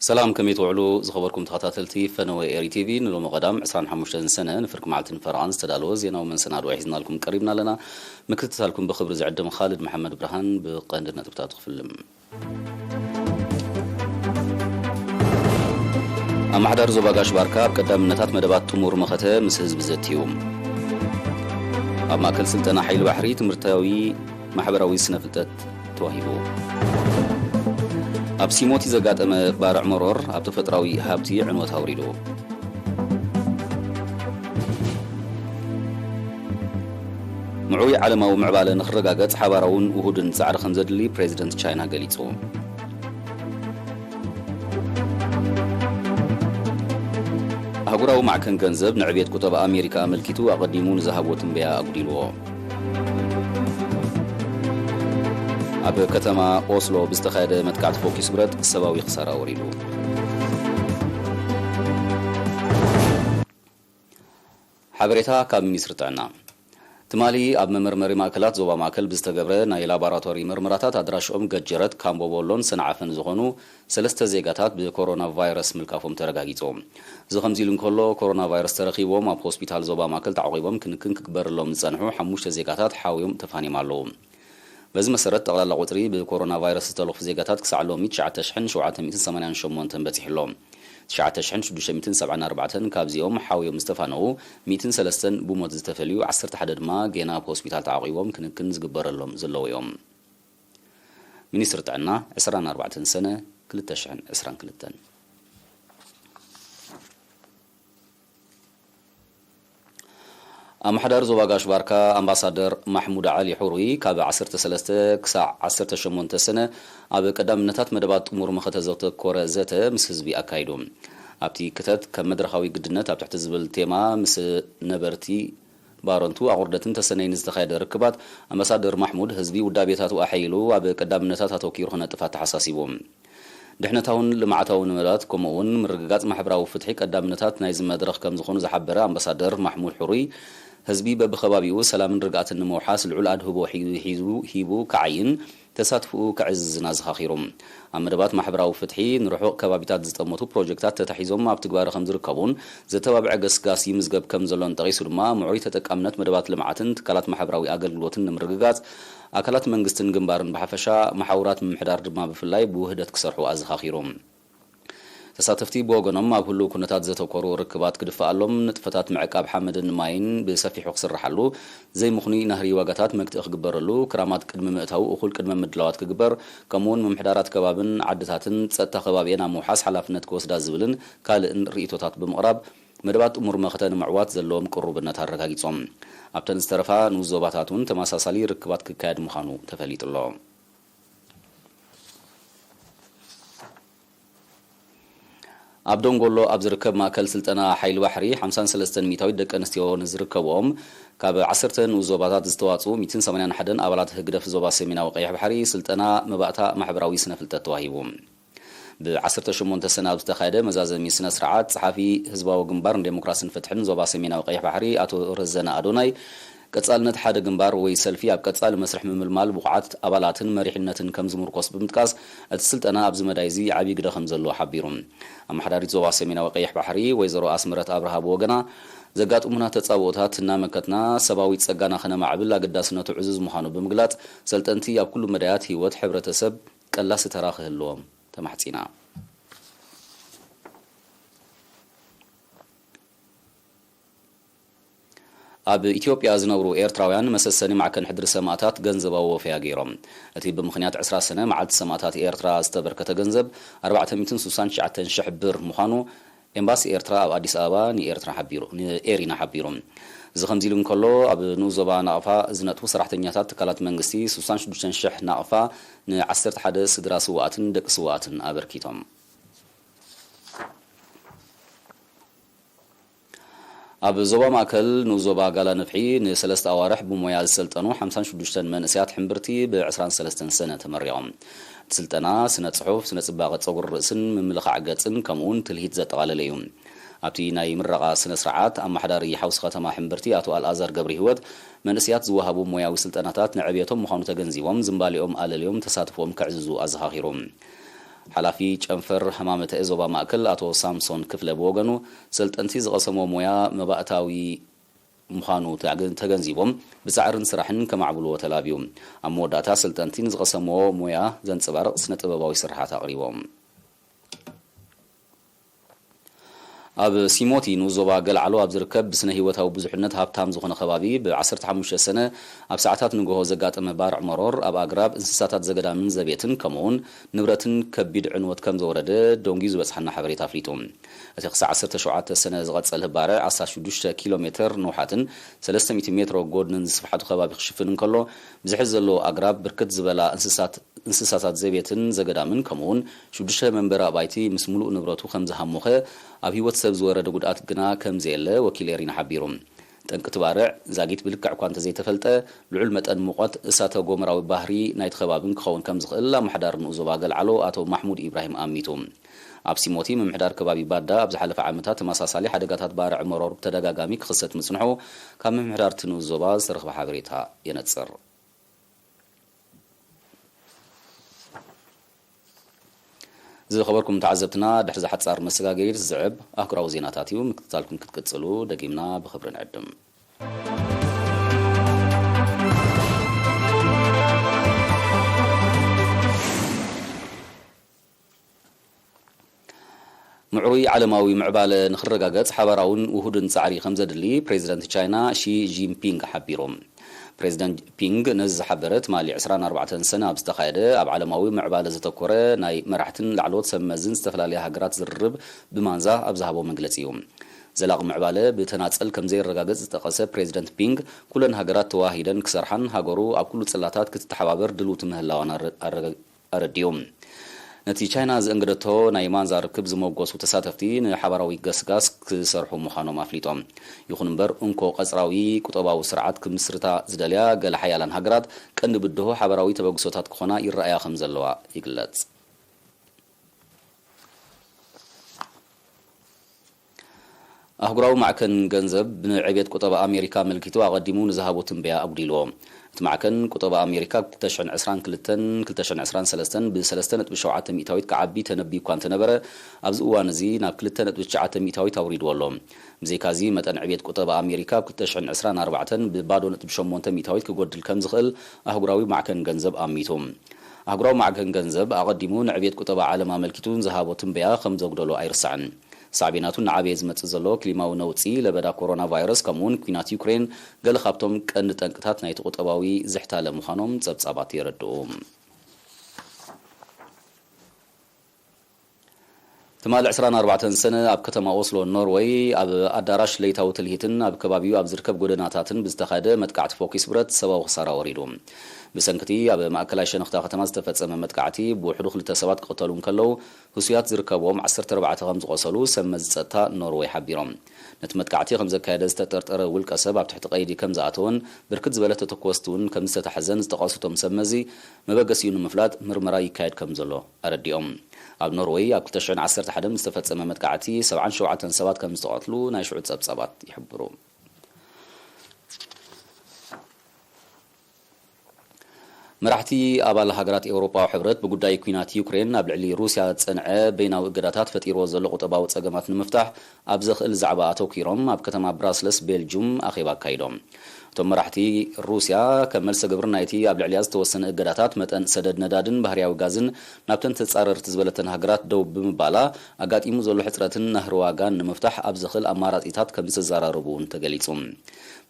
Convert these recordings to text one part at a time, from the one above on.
ሰላም፣ ከመይ ትውዕሉ ዝኸበርኩም ተኸታተልቲ ፈነወ ኤሪ ቲቪ? ንሎሚ ቀዳም ዕስራን ሓሙሽተን ሰነ ንፍርቂ መዓልትን ፈረቓን ዝተዳለወ ዜናዊ መሰናድኦ ሒዝናልኩም ቀሪብና ኣለና። ምክትታልኩም ብኽብሪ ዝዕድም ኻልድ መሓመድ ብርሃን። ብቐንዲ ነጥብታቱ ክፍልም። ኣመሓዳሪ ዞባ ጋሽ ባርካ ኣብ ቀዳምነታት መደባት ጥሙር መኸተ ምስ ህዝቢ ዘትዩ። ኣብ ማእከል ስልጠና ሓይሊ ባሕሪ ትምህርታዊ ማሕበራዊ ስነ ፍልጠት ተዋሂቡ። ኣብ ሲሞቲ ዘጋጠመ ባርዕ መሮር ኣብ ተፈጥራዊ ሃብቲ ዕንወት ኣውሪዱ። ምዕቡይ ዓለማዊ ምዕባለ ንክረጋገጽ ሓባራውን ውሁድን ጻዕሪ ከም ዘድሊ ፕሬዚደንት ቻይና ገሊጹ። ኣህጉራዊ ማዕከን ገንዘብ ንዕብየት ቁጠባ ኣሜሪካ ኣመልኪቱ ኣቐዲሙ ንዝሃቦ ትንበያ ኣጉዲልዎ። ኣብ ከተማ ኦስሎ ብዝተኻየደ መጥቃዕቲ ፎኪስ ብረት ሰብኣዊ ክሳራ ወሪዱ። ሓበሬታ ካብ ሚኒስትሪ ጥዕና። ትማሊ ኣብ መመርመሪ ማእከላት ዞባ ማእከል ብዝተገብረ ናይ ላቦራቶሪ ምርመራታት ኣድራሽኦም ገጀረት፣ ካምቦ ቦሎን ሰንዓፈን ዝኾኑ ሰለስተ ዜጋታት ብኮሮና ቫይረስ ምልካፎም ተረጋጊጹ። እዚ ከምዚ ኢሉ እንከሎ፣ ኮሮና ቫይረስ ተረኺቦም ኣብ ሆስፒታል ዞባ ማእከል ተዓቑቦም ክንክን ክግበረሎም ዝጸንሑ ሓሙሽተ ዜጋታት ሓውዮም ተፋንዮም ኣለዉ። በዚ መሰረት፣ ጠቕላላ ቁጽሪ ብኮሮና ቫይረስ ዝተለኽፉ ዜጋታት ክሳዕ ሎሚ ትሽዓተ ሽሕን ሸውዓተ ሚእትን ሰማንያን ሸሞንተን በጺሑ ኣሎ። ትሽዓተ ሽሕን ሽዱሽተ ሚእትን ሰብዓን ኣርባዕተን ካብዚኦም ሓውዮም ዝተፋነዉ ሚእትን ሰለስተን ብሞት ዝተፈልዩ፣ ዓሰርተ ሓደ ድማ ጌና ኣብ ሆስፒታል ተዓቑቦም ክንክን ዝግበረሎም ዘለዉ እዮም። ሚኒስትሪ ጥዕና፣ ዕስራን ኣርባዕተን ሰነ ክልተ ሽሕን ዕስራን ክልተን። ኣመሓዳሪ ዞባ ጋሽ ባርካ ኣምባሳደር ማሕሙድ ዓሊ ሕሩይ ካብ ዓሰርተ ሰለስተ ክሳዕ ዓሰርተ ሸሞንተ ሰነ ኣብ ቀዳምነታት መደባት ጥሙር መኸተ ዘተኮረ ዘተ ምስ ህዝቢ ኣካይዱ። ኣብቲ ክተት ከም መድረኻዊ ግድነት ኣብ ትሕቲ ዝብል ቴማ ምስ ነበርቲ ባረንቱ ኣቑርደትን ተሰነይን ዝተኻየደ ርክባት ኣምባሳደር ማሕሙድ ህዝቢ ውዳቤታቱ ኣሐይሉ ኣብ ቀዳምነታት ኣተኪሩ ክነጥፍ ኣተሓሳሲቡ። ድሕነታውን ልምዓታውን መደባት ከምኡ እውን ምርግጋጽ ማሕበራዊ ፍትሒ ቀዳምነታት ናይዚ መድረኽ ከም ዝኾኑ ዝሓበረ ኣምባሳደር ማሕሙድ ሕሩይ፣ ህዝቢ በብኸባቢኡ ሰላምን ርግኣትን ንምውሓስ ልዑል ኣድህቦ ሒ- ሒዙ ሂቡ ክዓይን ተሳትፎኡ ከዕዝዝን ኣዘኻኺሩ። ኣብ መደባት ማሕበራዊ ፍትሒ ንርሑቕ ከባቢታት ዝጠመቱ ፕሮጀክታት ተታሒዞም ኣብ ትግባረ ከም ዝርከቡን ዘተባብዐ ገስጋስ ይምዝገብ ከም ዘሎን ጠቒሱ ድማ ምዕሩይ ተጠቃምነት መደባት ልምዓትን ትካላት ማሕበራዊ ኣገልግሎትን ንምርግጋጽ ኣካላት መንግስትን ግንባርን ብሓፈሻ፣ መሓውራት ምምሕዳር ድማ ብፍላይ ብውህደት ክሰርሑ ኣዘኻኺሩ። ተሳተፍቲ ብወገኖም ኣብ ህሉው ኩነታት ዘተኮሩ ርክባት ክድፈኣሎም፣ ንጥፈታት ምዕቃብ ሓመድን ማይን ብሰፊሑ ክስርሓሉ፣ ዘይምኽኑይ ናህሪ ዋጋታት መግትኢ ክግበረሉ፣ ክራማት ቅድሚ ምእታዉ እኹል ቅድመ ምድላዋት ክግበር፣ ከምኡውን ምምሕዳራት ከባብን ዓድታትን ጸጥታ ከባቢኤን ኣብ ምውሓስ ሓላፍነት ክወስዳ ዝብልን ካልእን ርእይቶታት ብምቕራብ፣ መደባት ጥሙር መኸተ ንምዕዋት ዘለዎም ቅሩብነት ኣረጋጊጾም። ኣብተን ዝተረፋ ንኡስ ዞባታት እውን ተመሳሳሊ ርክባት ክካየድ ምዃኑ ተፈሊጡ ኣሎ። ኣብ ደንጎሎ ኣብ ዝርከብ ማእከል ስልጠና ሓይሊ ባሕሪ ሓምሳን ሰለስተን ሚእታዊት ደቂ ኣንስትዮ ንዝርከብኦም ካብ ዓሰርተ ንኡስ ዞባታት ዝተዋጽኡ ሚእትን ሰማንያን ሓደን ኣባላት ህግደፍ ዞባ ሰሜናዊ ቀይሕ ባሕሪ ስልጠና መባእታ ማሕበራዊ ስነ ፍልጠት ተዋሂቡ። ብዓሰርተ ሸሞንተ ሰነ ኣብ ዝተኻየደ መዛዘሚ ስነ ስርዓት፣ ጸሓፊ ህዝባዊ ግንባር ንዴሞክራስን ፍትሕን ዞባ ሰሜናዊ ቀይሕ ባሕሪ ኣቶ ረዘነ ኣዶናይ፣ ቀጻልነት ሓደ ግንባር ወይ ሰልፊ ኣብ ቀጻሊ መስርሕ ምምልማል ብቑዓት ኣባላትን መሪሕነትን ከም ዝምርኮስ ብምጥቃስ፣ እቲ ስልጠና ኣብዚ መዳይ እዚ ዓብዪ ግደ ከም ዘለዎ ሓቢሩ። ኣመሓዳሪት ዞባ ሰሜናዊ ቀይሕ ባሕሪ ወይዘሮ ኣስመረት ኣብርሃ ብወገና፣ ዘጋጥሙና ተጻብኦታት እናመከትና ሰብኣዊ ጸጋና ከነማዕብል ኣገዳስነቱ ዕዙዝ ምዃኑ ብምግላጽ፣ ሰልጠንቲ ኣብ ኩሉ መዳያት ህይወት ሕብረተሰብ ቀላሲ ተራ ክህልዎም ተማሕጺና። ኣብ ኢትዮጵያ ዝነብሩ ኤርትራውያን መሰሰኒ ማዕከን ሕድሪ ሰማእታት ገንዘባዊ ወፈያ ገይሮም። እቲ ብምኽንያት ዕስራ ሰነ መዓልቲ ሰማእታት ኤርትራ ዝተበርከተ ገንዘብ ኣርባዕተ ሚእትን ስሳን ትሽዓተን ሽሕ ብር ምዃኑ ኤምባሲ ኤርትራ ኣብ ኣዲስ ኣበባ ንኤርትራ ሓቢሩ፣ ንኤሪና ሓቢሩ። እዚ ከምዚ ኢሉ እንከሎ፣ ኣብ ንኡስ ዞባ ናቕፋ ዝነጥፉ ሰራሕተኛታት ትካላት መንግስቲ ስሳን ሽዱሽተን ሽሕ ናቕፋ ንዓሰርተ ሓደ ስድራ ስውኣትን ደቂ ስውኣትን ኣበርኪቶም። ኣብ ዞባ ማእከል ንኡስ ዞባ ጋላ ንፍሒ ንሰለስተ ኣዋርሕ ብሞያ ዝሰልጠኑ ሓምሳን ሽዱሽተን መንእሰያት ሕምብርቲ ብ ዕስራን ሰለስተን ሰነ ተመሪቖም። እቲ ስልጠና ስነ ጽሑፍ፣ ስነ ጽባቐ ጸጉሪ ርእስን ምምልኻዕ ገጽን ከምኡውን ትልሂት ዘጠቓለለ እዩ። ኣብቲ ናይ ምረቓ ስነ ስርዓት ኣመሓዳሪ ሓውሲ ከተማ ሕምብርቲ ኣቶ ኣልኣዛር ገብረ ህይወት መንእሰያት ዝወሃቡ ሞያዊ ስልጠናታት ንዕብየቶም ምዃኑ ተገንዚቦም ዝምባሌኦም ኣለልዮም ተሳትፎኦም ከዕዝዙ ኣዘኻኺሩ። ሓላፊ ጨንፈር ሃማመተ ዞባ ማእከል ኣቶ ሳምሶን ክፍለ ብወገኑ፣ ሰልጠንቲ ዝቐሰሞ ሞያ መባእታዊ ምዃኑ ተገ-፣ ተገንዚቦም፣ ብጻዕርን ስራሕን ከማዕብልዎ ተላብዩ። ኣብ መወዳእታ፣ ሰልጠንቲ ንዝቐሰምዎ ሞያ ዘንጸባርቕ ስነ-ጥበባዊ ስርሓት ኣቕሪቦም። ኣብ ሲሞቲ ንኡስ ዞባ ገልዓሎ ኣብ ዝርከብ ብስነ ህይወታዊ ብዙሕነት ሃብታም ዝኾነ ከባቢ፣ ብ ዓሰርተ ሓሙሽተ ሰነ ኣብ ሰዓታት ንግሆ ዘጋጠመ ባርዕ መሮር፣ ኣብ ኣግራብ፣ እንስሳታት ዘገዳምን ዘቤትን፣ ከምኡውን ንብረትን ከቢድ ዕንወት ከም ዘውረደ ደንጉዩ ዝበጽሓና ሓበሬታ ኣፍሊጡ። እቲ ክሳዕ ዓሰርተ ሸውዓተ ሰነ ዝቐጸለ ባርዕ ኣስታት ሽዱሽተ ኪሎ ሜተር ንውሓትን ሰለስተ ሚእቲ ሜትሮ ጎድንን ዝስፍሓቱ ከባቢ ክሽፍን እንከሎ፣ ብዝሒ ዘለዎ ኣግራብ፣ ብርክት ዝበላ እንስሳት፣ እንስሳታት ዘቤትን ዘገዳምን፣ ከምኡውን ሽዱሽተ መንበሪ ኣባይቲ ምስ ምሉእ ንብረቱ ከም ዝሃሞኸ፣ ኣብ ህይወት ሰብ ዝወረደ ጉድኣት ግና ከም ዘየለ ወኪል ኤሪና ሓቢሩ። ጠንቂ እቲ ባርዕ ዛጊት ብልክዕ እኳ እንተዘይተፈልጠ፣ ልዑል መጠን ሙቐት እሳተ ጎመራዊ ባህሪ ናይቲ ከባብን ክኸውን ከም ዝኽእል ኣመሓዳሪ ንኡስ ዞባ ገልዓሎ ኣቶ ማሕሙድ ኢብራሂም ኣሚቱ። ኣብ ሲሞቲ ምምሕዳር ከባቢ ባዳ ኣብ ዝሓለፈ ዓመታት ተመሳሳሊ ሓደጋታት ባርዕ መሮር ብተደጋጋሚ ክኽሰት ምጽንሑ ካብ ምምሕዳር እቲ ንኡስ ዞባ ዝተረኽበ ሓበሬታ የነጽር። ዝኸበርኩም ተዓዘብትና፣ ድሕሪ እዚ ሓጻር መሰጋገሪት ዝስዕብ ኣህጉራዊ ዜናታት እዩ። ምክትታልኩም ክትቅጽሉ ደጊምና ብኽብሪ ንዕድም። ምዕሩይ ዓለማዊ ምዕባለ ንኽረጋገጽ ሓባራውን ውሁድን ጻዕሪ ከም ዘድሊ ፕሬዚደንት ቻይና ሺ ጂንፒንግ ሓቢሩ። ፕሬዚደንት ፒንግ ነዚ ዝሓበረ ትማሊ ዕስራን ኣርባዕተን ሰነ ኣብ ዝተኻየደ ኣብ ዓለማዊ ምዕባለ ዘተኮረ ናይ መራሕትን ላዕለዎት ሰብ መዝን ዝተፈላለያ ሃገራት ዝርርብ ብማንዛ ኣብ ዝሃቦ መግለጺ እዩ። ዘላቒ ምዕባለ ብተናጸል ከም ዘይረጋገጽ ዝጠቐሰ ፕሬዚደንት ፒንግ፣ ኩለን ሃገራት ተዋሂደን ክሰርሓን ሃገሩ ኣብ ኩሉ ጽላታት ክትተሓባበር ድልውቲ ምህላዋን ኣረ-፣ ኣረጋ-፣ ኣረዲኡ። ነቲ ቻይና ዘእንገደቶ ናይ ማንዛ ርክብ ዝመጎሱ ተሳተፍቲ፣ ንሓባራዊ ገስጋስ ክሰርሑ ምዃኖም ኣፍሊጦም። ይኹን እምበር፣ እንኮ ቀጽራዊ ቁጠባዊ ስርዓት ክምስርታ ዝደልያ ገለ ሓያላን ሃገራት፣ ቀንዲ ብድሆ ሓባራዊ ተበግሶታት ክኾና ይረኣያ ከም ዘለዋ ይግለጽ። ኣህጉራዊ ማዕከን ገንዘብ ንዕብየት ቁጠባ ኣሜሪካ ኣመልኪቱ ኣቐዲሙ ንዝሃቦ ትንበያ ኣጉዲልዎ። እቲ ማዕከን ቁጠባ ኣሜሪካ ክልተ ሽሕን ዕስራን ክልተን ክልተ ሽሕን ዕስራን ሰለስተን ብሰለስተ ነጥቢ ሸውዓተ ሚእታዊት ክዓቢ ተነብዩ እኳ እንተነበረ፣ ኣብዚ እዋን እዚ ናብ ክልተ ነጥቢ ትሽዓተ ሚእታዊት ኣውሪድዎ ኣሎ። ብዘይካዚ፣ መጠን ዕብየት ቁጠባ ኣሜሪካ ኣብ ክልተ ሽሕን ዕስራን ኣርባዕተን ብባዶ ነጥቢ ሸሞንተ ሚእታዊት ክጎድል ከም ዝኽእል ኣህጉራዊ ማዕከን ገንዘብ ኣሚቱ። ኣህጉራዊ ማዕከን ገንዘብ ኣቐዲሙ ንዕብየት ቁጠባ ዓለም ኣመልኪቱ ንዝሃቦ ትንበያ ከም ዘጉደሎ ኣይርሳዕን። ሳዕቤናቱ እናዓበየ ዝመጽእ ዘሎ ክሊማዊ ነውጺ፣ ለበዳ ኮሮና ቫይረስ፣ ከምኡውን ኲናት ዩክሬን ገለ ካብቶም ቀንዲ ጠንቅታት ናይቲ ቁጠባዊ ዝሕታለ ምዃኖም ጸብጻባት የረድኡ። ትማሊ ዕስራን ኣርባዕተን ሰነ ኣብ ከተማ ኦስሎ ኖርወይ ኣብ ኣዳራሽ ለይታዊ ትልሂትን ኣብ ከባቢኡ ኣብ ዝርከብ ጎደናታትን ብዝተኻየደ መጥቃዕቲ ፎኪስ ብረት ሰብኣዊ ክሳራ ወሪዱ። ብሰንክቲ ኣብ ማእከላይ ሸነኽታ ከተማ ዝተፈጸመ መጥቃዕቲ ብውሕዱ ክልተ ሰባት ክቕተሉ እንከለዉ፣ ህሱያት ዝርከብዎም ዓሰርተ ኣርባዕተ ከም ዝቖሰሉ ሰብ መዚ ጸጥታ ኖርወይ ሓቢሮም። ነቲ መጥቃዕቲ ከም ዘካየደ ዝተጠርጠረ ውልቀ ሰብ ኣብ ትሕቲ ቀይዲ ከም ዝኣተወን ብርክት ዝበለ ተተኮስቲ እውን ከም ዝተታሕዘን ዝጠቐሱ እቶም ሰብ መዚ፣ መበገሲኡ ንምፍላጥ ምርመራ ይካየድ ከም ዘሎ ኣረዲኦም። ኣብ ኖርወይ ኣብ ክልተ ሽሕን ዓሰርተ ሓደን ዝተፈጸመ መጥቃዕቲ ሰብዓን ሸውዓተን ሰባት ከም ዝተቐትሉ ናይ ሽዑ ጸብጻባት ይሕብሩ። መራሕቲ ኣባል ሃገራት ኤውሮጳዊ ሕብረት ብጉዳይ ኲናት ዩክሬን ኣብ ልዕሊ ሩስያ ዝጸንዐ በይናዊ እገዳታት ፈጢርዎ ዘሎ ቁጠባዊ ጸገማት ንምፍታሕ ኣብ ዘኽእል ዛዕባ ኣተኲሮም ኣብ ከተማ ብራስለስ ቤልጁም ኣኼባ ኣካይዶም። እቶም መራሕቲ፣ ሩስያ ከም መልሰ ግብሪ ናይቲ ኣብ ልዕሊያ ዝተወሰነ እገዳታት መጠን ሰደድ ነዳድን ባህርያዊ ጋዝን ናብተን ተጻረርቲ ዝበለተን ሃገራት ደው ብምባላ ኣጋጢሙ ዘሎ ሕጽረትን ናህሪ ዋጋን ንምፍታሕ ኣብ ዘኽእል ኣማራጺታት ከም ዝተዘራረቡ እውን ተገሊጹ።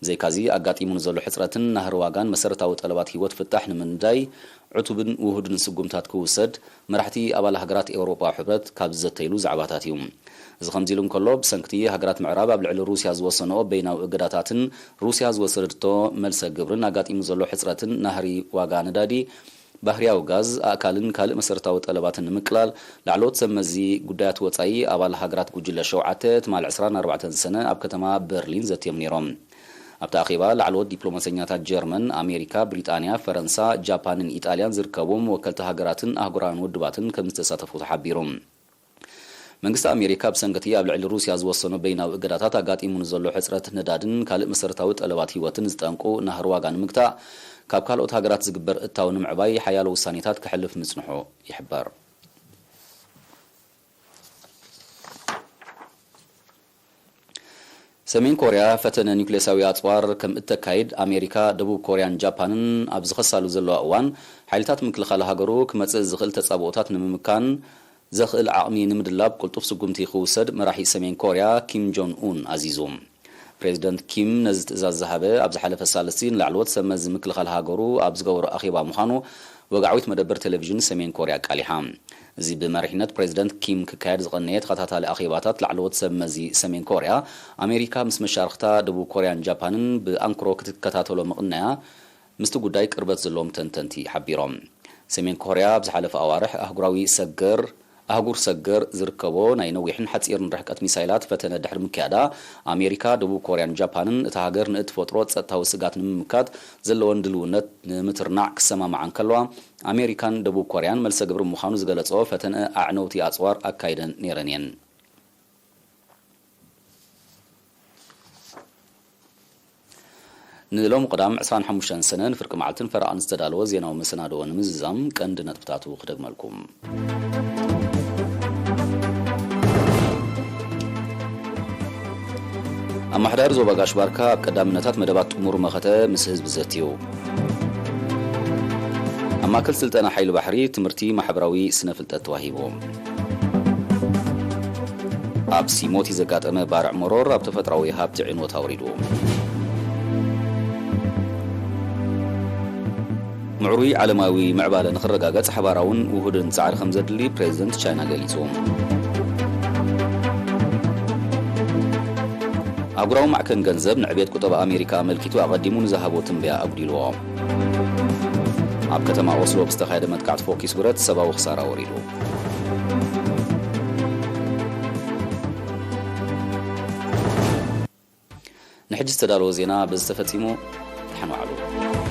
ብዘይካዚ ኣጋጢሙ ንዘሎ ሕጽረትን ናህሪ ዋጋን መሰረታዊ ጠለባት ህይወት ፍታሕ ንምንዳይ ዕቱብን ውሁድን ስጉምታት ክውሰድ መራሕቲ ኣባል ሃገራት ኤውሮጳዊ ሕብረት ካብ ዝዘተይሉ ዛዕባታት እዩ። እዚ ከምዚ ኢሉ እንከሎ፣ ብሰንክቲ ሃገራት ምዕራብ ኣብ ልዕሊ ሩስያ ዝወሰንኦ በይናዊ እገዳታትን ሩስያ ዝወሰደቶ መልሰ ግብርን ኣጋጢሙ ዘሎ ሕጽረትን ናህሪ ዋጋ ነዳዲ፣ ባህርያዊ ጋዝ፣ ኣእካልን ካልእ መሰረታዊ ጠለባትን ንምቅላል ላዕለዎት ሰብ መዚ ጉዳያት ወጻኢ ኣባል ሃገራት ጉጅለ ሸውዓተ ትማል ዕስራን ኣርባዕተን ሰነ ኣብ ከተማ በርሊን ዘትዮም ነይሮም። ኣብቲ ኣኼባ ላዕለዎት ዲፕሎማሰኛታት ጀርመን፣ ኣሜሪካ፣ ብሪጣንያ፣ ፈረንሳ፣ ጃፓንን ኢጣልያን ዝርከብዎም ወከልቲ ሃገራትን ኣህጉራውያን ውድባትን ከም ዝተሳተፉ ተሓቢሩ። መንግስቲ ኣሜሪካ ብሰንኪ እቲ ኣብ ልዕሊ ሩስያ ዝወሰኖ በይናዊ እገዳታት ኣጋጢሙ ንዘሎ ሕጽረት ነዳድን ካልእ መሰረታዊ ጠለባት ህይወትን ዝጠንቁ ናህሪ ዋጋ ንምግታእ ካብ ካልኦት ሃገራት ዝግበር እታው ንምዕባይ ሓያሎ ውሳኔታት ከሕልፍ ምጽንሑ ይሕበር። ሰሜን ኮርያ ፈተነ ኒውክሌሳዊ ኣጽዋር ከም እተካይድ ኣሜሪካ፣ ደቡብ ኮርያን ጃፓንን ኣብ ዝኸሳሉ ዘለዋ እዋን፣ ሓይልታት ምክልኻል ሃገሩ ክመጽእ ዝኽእል ተጻብኦታት ንምምካን ዘኽእል ዓቕሚ ንምድላብ ቅልጡፍ ስጉምቲ ክውሰድ መራሒ ሰሜን ኮርያ ኪም ጆን ኡን ኣዚዙ። ፕሬዚደንት ኪም ነዚ ትእዛዝ ዝሃበ ኣብ ዝሓለፈ ሳልስቲ ንላዕለዎት ሰብ መዚ ምክልኻል ሃገሩ ኣብ ዝገበሮ ኣኼባ ምዃኑ ወግዓዊት መደበር ቴሌቪዥን ሰሜን ኮርያ ኣቃሊሓ። እዚ ብመሪሕነት ፕሬዚደንት ኪም ክካየድ ዝቐነየ ተኸታታሊ ኣኼባታት ላዕለዎት ሰብ መዚ ሰሜን ኮርያ፣ ኣሜሪካ ምስ መሻርኽታ ደቡብ ኮርያን ጃፓንን ብኣንክሮ ክትከታተሎ ምቕናያ ምስቲ ጉዳይ ቅርበት ዘለዎም ተንተንቲ ሓቢሮም። ሰሜን ኮርያ ኣብ ዝሓለፈ ኣዋርሕ ኣህጉራዊ ሰገር ኣህጉር ሰገር ዝርከቦ ናይ ነዊሕን ሓጺርን ርሕቀት ሚሳይላት ፈተነ ድሕሪ ምክያዳ፣ ኣሜሪካ፣ ደቡብ ኮርያን ጃፓንን እታ ሃገር ንእትፈጥሮ ጸጥታዊ ስጋት ንምምካት ዘለወን ድልውነት ንምትርናዕ ክሰማማዓ እንከለዋ፣ ኣሜሪካን ደቡብ ኮርያን መልሰ ግብሪ ምዃኑ ዝገለጾ ፈተነ ኣዕነውቲ ኣጽዋር ኣካይደን ነይረን እየን። ንሎሚ ቀዳም ዕስራን ሓሙሽተን ሰነ ንፍርቂ መዓልትን ፈረቓን ዝተዳለወ ዜናዊ መሰናድኦ ንምዝዛም ቀንዲ ነጥብታቱ ክደግመልኩም። ኣማሕዳሪ ዞባ ጋሽ ባርካ ኣብ ቀዳምነታት መደባት ጥሙር መኸተ ምስ ህዝቢ ዘትዩ። ኣብ ማእከል ስልጠና ሓይሊ ባሕሪ ትምህርቲ ማሕበራዊ ስነ ፍልጠት ተዋሂቡ። ኣብ ሲሞቲ ዘጋጠመ ባርዕ መሮር ኣብ ተፈጥራዊ ሃብቲ ዕንወት ኣውሪዱ። ምዕሩይ ዓለማዊ ምዕባለ ንኽረጋገጽ ሓባራውን ውሁድን ጻዕሪ ከም ዘድሊ ፕሬዚደንት ቻይና ገሊጹ። ኣህጉራዊ ማዕከን ገንዘብ ንዕቤት ቁጠባ ኣሜሪካ ኣመልኪቱ ኣቐዲሙ ንዝሃቦ ትንበያ ኣጉዲልዎ። ኣብ ከተማ ኦስሎ ብዝተኻየደ መጥቃዕቲ ፎኪስ ብረት ሰብኣዊ ክሳራ ወሪዱ። ንሕጂ ዝተዳለወ ዜና በዚ ተፈጺሙ። ደሓን ዋዕሉ።